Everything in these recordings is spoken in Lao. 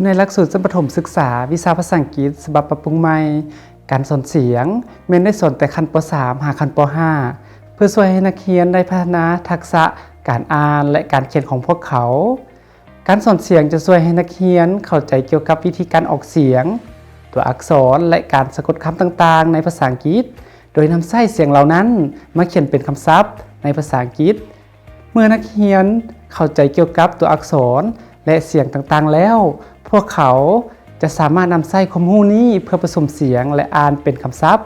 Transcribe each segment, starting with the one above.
ໃນຫຼັກສູດຊັ້ນປະຖົມສຶກສາ ວິຊາພາສາອັງກິດ ສະບັບປັບປຸງໃໝ່, ການສອນສຽງແມ່ນໄດ້ສອນແຕ່ຂັ້ນ ປໍສາມ ຫາຂັ້ນ ປໍຫ້າ ເພື່ອຊ່ວຍໃຫ້ນັກຮຽນໄດ້ພັດທະນາທັກສະການອ່ານ ແລະ ການຂຽນຂອງພວກເຂົາ. ການສອນສຽງຈະຊ່ວຍໃຫ້ນັກຮຽນເຂົ້າໃຈກ່ຽວກັບວິທີການອອກສຽງ, ຕົວອັກສອນ ແລະ ການສະກົດຄຳຕ່າງໆໃນພາສາອັງກິດ, ໂດຍນຳໃຊ້ສຽງເຫຼົ່ານັ້ນມາຂຽນເປັນຄຳສັບໃນພາສາອັງກິດ. ເມື່ອນັກຮຽນເຂົ້າໃຈກ່ຽວກັບຕົວອັກສອນ ແລະ ສຽງຕ່າງໆແລ້ວ, ພວກເຂົາຈະສາມາດນຳໃຊ້ຄວາມຮູ້ນີ້ເພື່ອປະສົມສຽງ ແລະ ອ່ານເປັນຄຳສັບ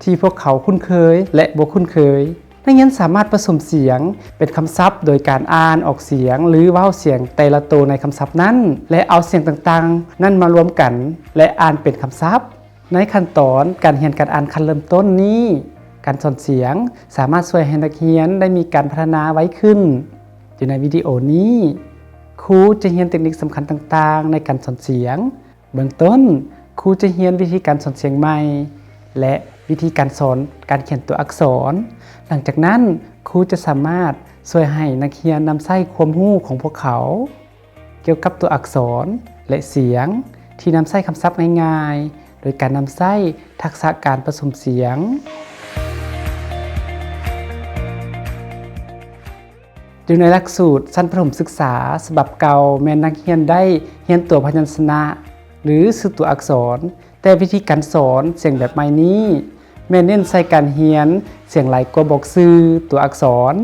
ທີ່ພວກເຂົາຄຸ້ນເຄີຍ ແລະ ບໍ່ຄຸ້ນເຄີຍ. ນັກຮຽນສາມາດປະສົມສຽງເປັນຄຳສັບໂດຍການອ່ານອອກສຽງ ຫຼື ເວົ້າສຽງແຕ່ລະໂຕໃນຄຳສັບນັ້ນ ແລະ ເອົາສຽງຕ່າງໆນັ້ນມາລວມກັນ ແລະ ອ່ານເປັນຄຳສັບ. ໃນຂັ້ນຕອນການຮຽນການອ່ານຂັ້ນເລີ່ມຕົ້ນນີ້, ການສອນສຽງສາມາດຊ່ວຍໃຫ້ນັກຮຽນໄດ້ມີການພັດທະນາໄວຂຶ້ນ. ຢູ່ໃນວິດີໂອນີ້, ຄູຈະຮຽນເຕັກນິກສຳຄັນຕ່າງໆໃນການສອນສຽງ. ເບື້ອງຕົ້ນ, ຄູຈະຮຽນວິທີການສອນສຽງໃໝ່ ແລະ ວິທີການສອນການຂຽນຕົວອັກສອນ. ຫຼັງຈາກນັ້ນ, ຄູຈະສາມາດຊ່ວຍໃຫ້ນັກຮຽນນຳໃຊ້ຄວາມຮູ້ຂອງພວກເຂົາ ກ່ຽວກັບຕົວອັກສອນ ແລະ ສຽງ ທີ່ນຳໃຊ້ຄຳສັບງ່າຍໆ ໂດຍການນຳໃຊ້ທັກສະການປະສົມສຽງ. ຢູ່ໃນຫຼັກສູດຊັ້ນປະຖົມສຶກສາສະບັບເກົ່າ ແມ່ນນັກຮຽນໄດ້ຮຽນຕົວພະຍັນຊະນະ ຫຼື ຊື່ຕົວອັກສອນ, ແຕ່ວິທີການສອນສຽງແບບໃໝ່ນີ້ ແມ່ນເນັ້ນໃສ່ການຮຽນສຽງຫຼາຍກວ່າບອກຊື່ຕົວອັກສອນ.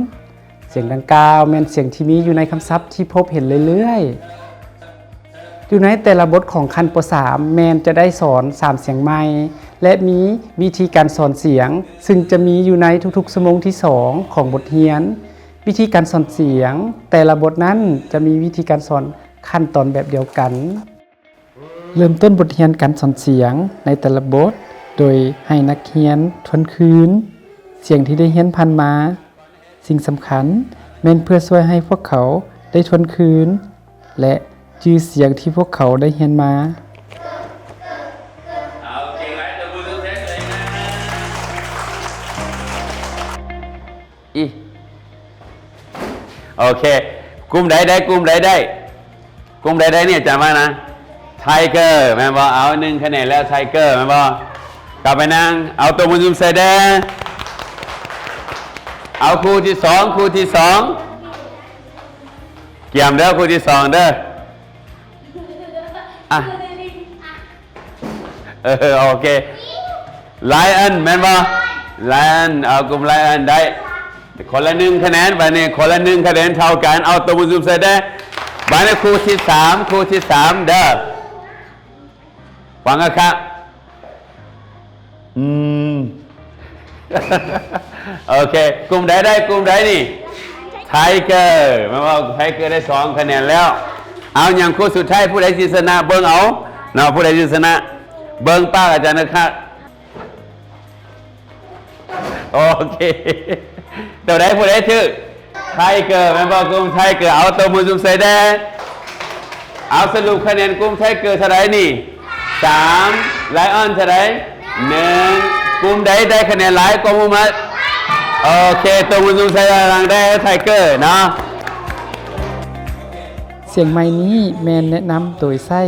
ສຽງດັ່ງກ່າວແມ່ນສຽງທີ່ມີຢູ່ໃນຄຳສັບທີ່ພົບເຫັນເລື້ອຍໆ. ຢູ່ໃນແຕ່ລະບົດຂອງຂັ້ນ ປໍສາມ ແມ່ນຈະໄດ້ສອນສາມສຽງໃໝ່ ແລະ ມີວິທີການສອນສຽງ ຊຶ່ງຈະມີຢູ່ໃນທຸກໆຊົ່ວໂມງທີສອງຂອງບົດຮຽນ. ວິທີການສອນສຽງແຕ່ລະບົດນັ້ນຈະມີວິທີການສອນຂັ້ນຕອນແບບດຽວກັນ. ເລີ່ມຕົ້ນບົດຮຽນການສອນສຽງໃນແຕ່ລະບົດ ໂດຍໃຫ້ນັກຮຽນທວນຄືນສຽງທີ່ໄດ້ຮຽນຜ່ານມາ. ສິ່ງສຳຄັນແມ່ນເພື່ອຊ່ວຍໃຫ້ພວກເຂົາໄດ້ທວນຄືນ ແລະ ຈື່ສຽງທີ່ພວກເຂົາໄດ້ຮຽນມາ. ອີ ໂອເຄ ກຸ່ມໃດໄດ້? ກຸ່ມໃດໄດ້? ກຸ່ມໃດໄດ້ນີ້ ອາຈານວ່ານະ? Tiger ແມ່ນບໍ່? ເອົາ ໜຶ່ງຄະແນນແລ້ວ Tiger ແມ່ນບໍ່? ກັບໄປນັ່ງ ເອົາຕົວມືຊຸມໃສ່ແດ່. ເອົາ ຄູ່ທີສອງ ຄູ່ທີສອງ ກຽມເດີ ຄູ່ທີສອງເດີ. ອ່ະ ເອີ ໂອເຄ Lion ແມ່ນບໍ່? Lion ເອົາ ກຸ່ມ Lion ໄດ້ຄົນລະໜຶ່ງຄະແນນ. ບາດນີ້ຄົນລະໜຶ່ງຄະແນນເທົ່າກັນ ເອົາຕົວມືຊຸມໃສ່ແດ່. ບາດນີ້ຄູ່ທີສາມ ຄູ່ທີສາມເດີ. ຫວັງອະຄະ ອືມ ໂອເຄ ກຸ່ມໃດໄດ້? ກຸ່ມໃດນີ້? Tiger ແມ່ນບໍ່? Tiger ໄດ້ສອງຄະແນນແລ້ວ. ເອົາ ຍັງຄູ່ສຸດທ້າຍ ຜູ້ໃດຊິຊະນະເບິ່ງເອົາເນາະ ຜູ້ໃດຊິຊະນະ ເບິ່ງປາກອາຈານຄັກໆ. ໂອເຄ ໂຕໃດ ຜູ້ໃດຖືກ? Tiger ແມ່ນບໍ່? ກຸ່ມ Tiger ເອົາຕົວມືຊຸມໃສ່ແດ່. ເອົາ ສະຫຼຸບຄະແນນກຸ່ມ Tiger ເທົ່າໃດນີ້? ສາມ. Lion ເທົ່າໃດ? ໜຶ່ງ. ກຸ່ມໃດໄດ້ຄະແນນຫຼາຍກວ່າໝູ່ໝົດ? ໂອເຄ ຕົວມືຊຸມໃສ່ດ້ານຫຼັງໄດ້ Tiger ເນາະ. ສຽງໃໝ່ນີ້ແມ່ນແນະນຳໂດຍໃຊ້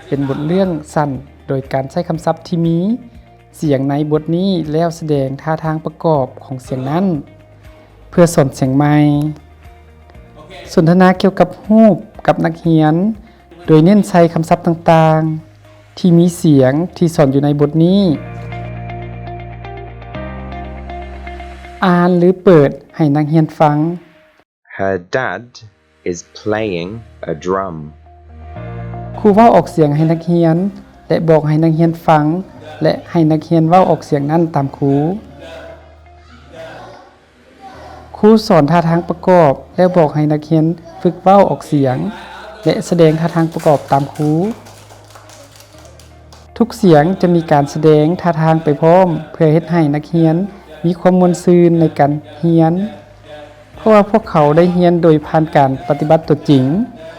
ເປັນບົດເລື່ອງສັ້ນ ໂດຍການໃຊ້ຄຳສັບທີ່ມີ ສຽງໃນບົດນີ້ ແລ້ວສະແດງທ່າທາງປະກອບຂອງສຽງນັ້ນ ເພື່ອສອນສຽງໃໝ່. ສົນທະນາກ່ຽວກັບຮູບກັບນັກຮຽນ ໂດຍເນັ້ນໃສ່ຄຳສັບຕ່າງໆທີ່ມີສຽງທີ່ສອນຢູ່ໃນບົດນີ້. ອ່ານ ຫຼື ເປີດໃຫ້ນັກຮຽນຟັງ. Her dad is playing a drum. ຄູເວົ້າອອກສຽງໃຫ້ນັກຮຽນ ແລະ ບອກໃຫ້ນັກຮຽນຟັງ ແລະ ໃຫ້ນັກຮຽນເວົ້າອອກສຽງນັ້ນຕາມຄູ. ຄູສອນທ່າທາງປະກອບ ແລ້ວບອກໃຫ້ນັກຮຽນຝຶກເວົ້າອອກສຽງ ແລະ ສະແດງທ່າທາງປະກອບຕາມຄູ. ທຸກສຽງຈະມີການສະແດງທ່າທາງໄປພ້ອມ ເພື່ອເຮັດໃຫ້ນັກຮຽນມີຄວາມມ່ວນຊື່ນໃນການຮຽນ, ເພາະວ່າພວກເຂົາໄດ້ຮຽນໂດຍຜ່ານການປະຕິບັດຕົວຈິງ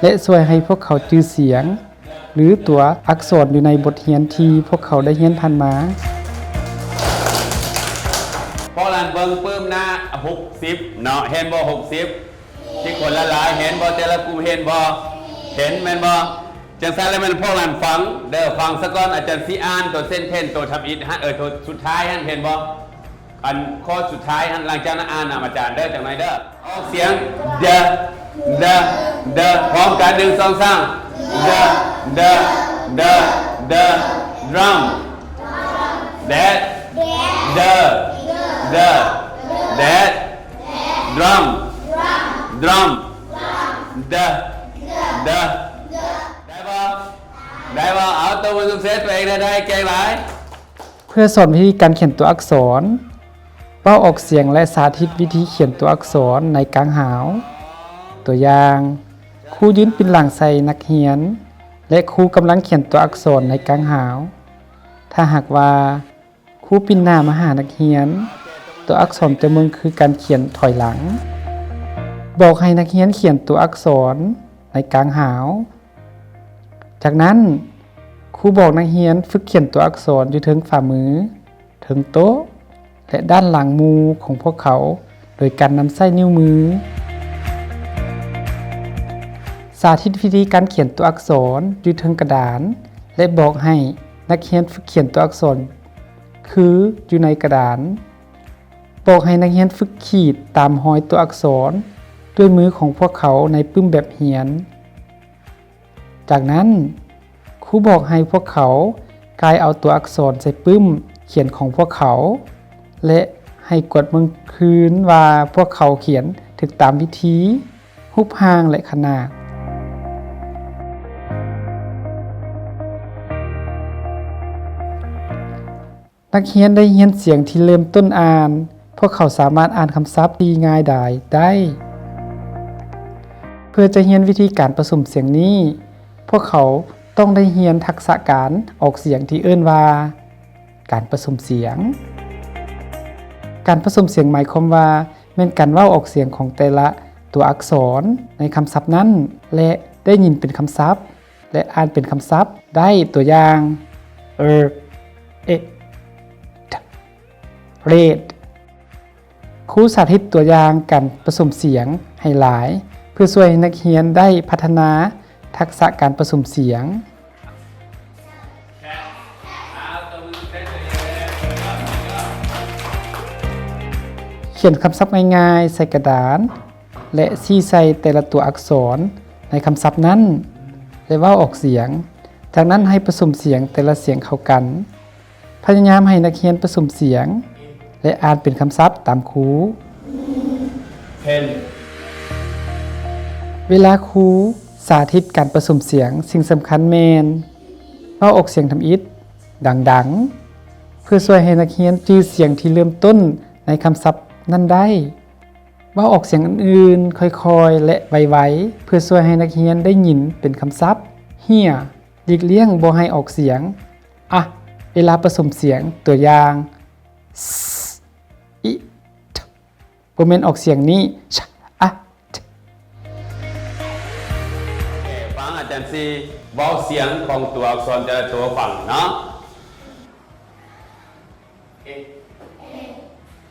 ແລະ ຊ່ວຍໃຫ້ພວກເຂົາຈື່ສຽງ ຫຼື ຕົວອັກສອນຢູ່ໃນບົດຮຽນທີ່ພວກເຂົາໄດ້ຮຽນຜ່ານມາ. ພວກຫຼານເບິ່ງປຶ້ມ ໜ້າຫົກສິບເນາະ, ເຫັນບໍ່? ຫົກສິບ ທີ່ຄົນຫຼາຍໆ ເຫັນບໍ່? ແຕ່ລະກຸ່ມເຫັນບໍ່? ເຫັນແມ່ນບໍ່? ຈັ່ງຊັ້ນແລ້ວແມ່ນພວກຫຼານຟັງເດີ, ຟັງສາກ່ອນ ອາຈານຊິອ່ານໂຕເຊັນເທັນ ໂຕທຳອິດຫັ້ນ ເອີ ໂຕສຸດທ້າຍຫັ້ນ ເຫັນບໍ່? ອັນຂໍ້ສຸດທ້າຍຫັ້ນ ຫຼັງຈາກນັ້ນອ່ານນຳອາຈານເດີ ຈັກໜ່ອຍເດີ. ອອກສຽງ ເດີ ເດີ ເດີ ພ້ອມກັນ ໜຶ່ງ ສອງ ສາມ ເດີ ເດີ ເດີ ເດີ ດຣັມ ແດດ ເດີ ເດີ ແດດ ດຣັມ ດຣັມ ເດີ ເດີ ໄດ້ບໍ່? ໄດ້ບໍ່? ເອົາ ຕົບມືຊົມເຊີຍຕົວເອງໄດ້ ໄດ້ ເກັ່ງຫຼາຍ. ເພື່ອສອນວິທີການຂຽນຕົວອັກສອນ, ເວົ້າອອກສຽງ ແລະ ສາທິດວິທີຂຽນຕົວອັກສອນໃນກາງຫາວ. ຕົວຢ່າງ, ຄູຢືນປິ່ນຫຼັງໃສ່ນັກຮຽນ ແລະ ຄູກຳລັງຂຽນຕົວອັກສອນໃນກາງຫາວ. ຖ້າຫາກວ່າຄູປິ່ນໜ້າມາຫານັກຮຽນ, ຕົວອັກສອນຈະເບິ່ງຄືການຂຽນຖອຍຫຼັງ. ບອກໃຫ້ນັກຮຽນຂຽນຕົວອັກສອນໃນກາງຫາວ. ຈາກນັ້ນ, ຄູບອກນັກຮຽນຝຶກຂຽນຕົວອັກສອນຢູ່ເທິງຝ່າມື, ເທິງໂຕະ ແລະ ດ້ານຫຼັງໝູ່ຂອງພວກເຂົາ ໂດຍການນຳໃຊ້ນິ້ວມື. ສາທິດວິທີການຂຽນຕົວອັກສອນຢູ່ເທິງກະດານ ແລະ ບອກໃຫ້ນັກຮຽນຝຶກຂຽນຕົວອັກສອນຄືຢູ່ໃນກະດານ. ບອກໃຫ້ນັກຮຽນຝຶກຂີດຕາມຮອຍຕົວອັກສອນດ້ວຍມືຂອງພວກເຂົາໃນປຶ້ມແບບຮຽນ. ຈາກນັ້ນ, ຄູບອກໃຫ້ພວກເຂົາກ່າຍເອົາຕົວອັກສອນໃສ່ປຶ້ມຂຽນຂອງພວກເຂົາ ແລະ ໃຫ້ກວດເບິ່ງຄືນວ່າພວກເຂົາຂຽນຖືກຕາມວິທີ, ຮູບຮ່າງ ແລະ ຂະໜາດ. ນັກຮຽນໄດ້ຮຽນສຽງທີ່ເລີ່ມຕົ້ນອ່ານ, ພວກເຂົາສາມາດອ່ານຄຳສັບທີ່ງ່າຍດາຍໄດ້. ເພື່ອຈະຮຽນວິທີການປະສົມສຽງນີ້, ພວກເຂົາຕ້ອງໄດ້ຮຽນທັກສະການອອກສຽງທີ່ເອີ້ນວ່າ ການປະສົມສຽງ. ການປະສົມສຽງໝາຍຄວາມວ່າ ແມ່ນການເວົ້າອອກສຽງຂອງແຕ່ລະຕົວອັກສອນໃນຄຳສັບນັ້ນ ແລະ ໄດ້ຍິນເປັນຄຳສັບ ແລະ ອ່ານເປັນຄຳສັບໄດ້. ຕົວຢ່າງ, ເອີ ເອ ເຣດ. ຄູສາທິດຕົວຢ່າງການປະສົມສຽງໃຫ້ຫຼາຍ ເພື່ອຊ່ວຍໃຫ້ນັກຮຽນໄດ້ພັດທະນາທັກສະການປະສົມສຽງ. ຂຽນຄຳສັບງ່າຍໆໃສ່ກະດານ ແລະ ຊີ້ໃສ່ແຕ່ລະຕົວອັກສອນໃນຄຳສັບນັ້ນ ແລະ ເວົ້າອອກສຽງ. ຈາກນັ້ນໃຫ້ປະສົມສຽງແຕ່ລະສຽງເຂົ້າກັນ. ພະຍາຍາມໃຫ້ນັກຮຽນປະສົມສຽງ ແລະ ອ່ານເປັນຄຳສັບຕາມຄູ. ເພນ. ເວລາຄູສາທິດການປະສົມສຽງ, ສິ່ງສຳຄັນແມ່ນ ເວົ້າອອກສຽງທຳອິດ, ດັງໆ ເພື່ອຊ່ວຍໃຫ້ນັກຮຽນຈື່ສຽງທີ່ເລີ່ມຕົ້ນໃນຄຳສັບນັ້ນໄດ້. ເວົ້າອອກສຽງອື່ນໆ ຄ່ອຍໆ ແລະ ໄວໆ ເພື່ອຊ່ວຍໃຫ້ນັກຮຽນໄດ້ຍິນເປັນຄຳສັບ. ເຮຍ. ຫຼີກລ່ຽງບໍ່ໃຫ້ອອກສຽງ ອະ ເວລາປະສົມສຽງ. ຕົວຢ່າງ, ສ, ອິ, ທ. ບໍ່ແມ່ນອອກສຽງນີ້ ຊ, ອ, ທ. ໂອເຄ, ຟັງອາຈານຊີເວົ້າສຽງຂອງຕົວອັກສອນແຕ່ລະຕົວໃຫ້ຟັງເນາະ. ເອ ເອ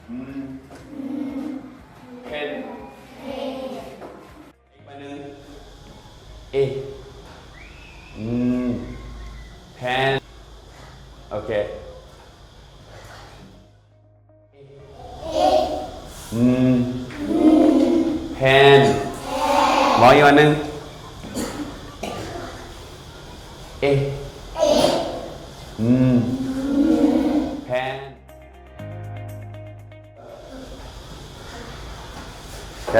ອືມ ເພນ ເພນ ອີກໃບໜຶ່ງ ເອ ອືມ ແພນ ໂອເຄ ເອ ອືມ ແພນ ເວົ້າອີກອັນໜຶ່ງ ເອ ອືມ ແພນ ໂອເຄ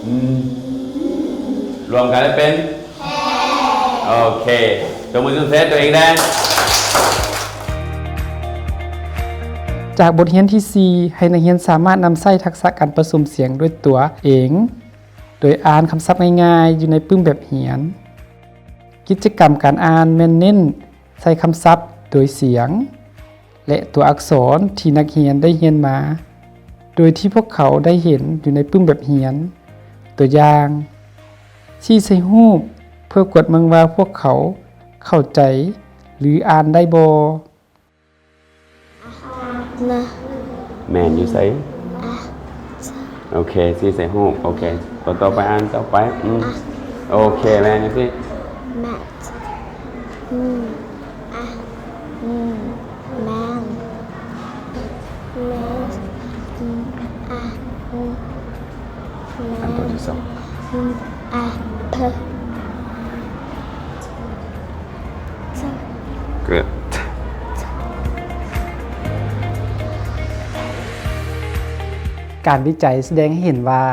ອືມ ລວມກັນແລ້ວເປັນ ໂອເຄ ຕົບມືຊົມເຊີຍຕົວເອງແດ່. ຈາກບົດຮຽນທີສີ່ ໃຫ້ນັກຮຽນສາມາດນຳໃຊ້ທັກສະການປະສົມສຽງດ້ວຍຕົວເອງ ໂດຍອ່ານຄຳສັບງ່າຍໆຢູ່ໃນປຶ້ມແບບຮຽນ. ກິດຈະກຳການອ່ານແມ່ນເນັ້ນໃສ່ຄຳສັບໂດຍສຽງ ແລະ ຕົວອັກສອນທີ່ນັກຮຽນໄດ້ຮຽນມາ ໂດຍທີ່ພວກເຂົາໄດ້ເຫັນຢູ່ໃນປຶ້ມແບບຮຽນ. ຕົວຢ່າງ, ຊີ້ໃສ່ຮູບເພື່ອກວດເບິ່ງວ່າພວກເຂົາເຂົ້າໃຈ ຫຼື ອ່ານໄດ້ບໍ່. ນະ ແມ່ນຢູ່ໃສ? ອາ ໂອເຄ ຊີ້ໃສ່ຮູບ. ໂອເຄ ຕົວຕໍ່ໄປ ອັນຕໍ່ໄປ. ອືມ ໂອເຄ ແມ່ນຈັ່ງຊີ້. ແມັດ ອືມ ອາ ອືມ ແມງ ແມັດ ອືມ ອາ ອືມ ແມງ ອັນຕົວທີ່ສອງ ອືມ ອາ ເພີ ເຈີ ເກີດ. ການວິໄຈສະແດງໃຫ້ເຫັນວ່າ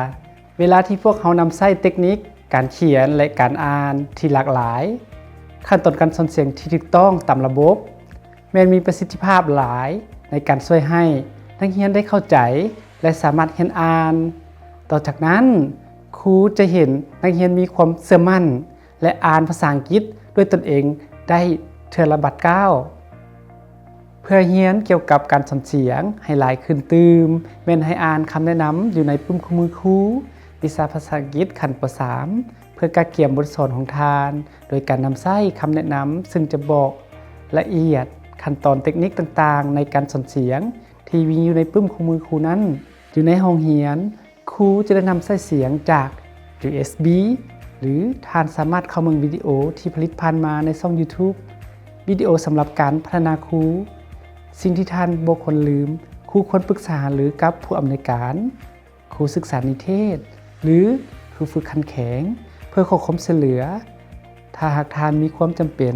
ເວລາທີ່ພວກເຮົານຳໃຊ້ເຕັກນິກການຂຽນ ແລະ ການອ່ານທີ່ຫຼາກຫຼາຍ, ຂັ້ນຕອນການສອນສຽງທີ່ຖືກຕ້ອງຕາມລະບົບ ແມ່ນມີປະສິດທິພາບຫຼາຍໃນການຊ່ວຍໃຫ້ນັກຮຽນໄດ້ເຂົ້າໃຈ ແລະ ສາມາດຮຽນອ່ານ. ຕໍ່ຈາກນັ້ນ, ຄູຈະເຫັນນັກຮຽນມີຄວາມເຊື່ອໝັ້ນ ແລະ ອ່ານພາສາອັງກິດດ້ວຍຕົນເອງໄດ້ເທື່ອລະບາດກ້າວ. ເພື່ອຮຽນກ່ຽວກັບການສອນສຽງໃຫ້ຫຼາຍຂຶ້ນຕື່ມ, ແມ່ນໃຫ້ອ່ານຄຳແນະນຳຢູ່ໃນປຶ້ມຄູ່ມືຄູ ວິຊາພາສາອັງກິດຂັ້ນ ປໍສາມ ເພື່ອກະກຽມບົດສອນຂອງທ່ານ ໂດຍການນຳໃຊ້ຄຳແນະນຳ ເຊິ່ງຈະບອກລະອຽດຂັ້ນຕອນເຕັກນິກຕ່າງໆໃນການສອນສຽງ ທີ່ມີຢູ່ໃນປຶ້ມຄູ່ມືຄູນັ້ນ. ຢູ່ໃນຫ້ອງຮຽນ, ຄູຈະໄດ້ນຳໃຊ້ສຽງຈາກ ຢູເອັສບີ ຫຼື ທ່ານສາມາດເຂົ້າເບິ່ງວິດີໂອທີ່ຜະລິດຜ່ານມາໃນຊ່ອງ YouTube ວິດີໂອສຳລັບການພັດທະນາຄູ. ສິ່ງທີ່ທ່ານບໍ່ຄວນລືມ, ຄູຄວນປຶກສາຫາລືກັບຜູ້ອຳນວຍການ, ຄູສຶກສານິເທດ ຫຼື ຄູຝຶກຂັ້ນແຂວງ ເພື່ອຂໍຄວາມຊ່ວຍເຫຼືອ ຖ້າຫາກທ່ານມີຄວາມຈຳເປັນ.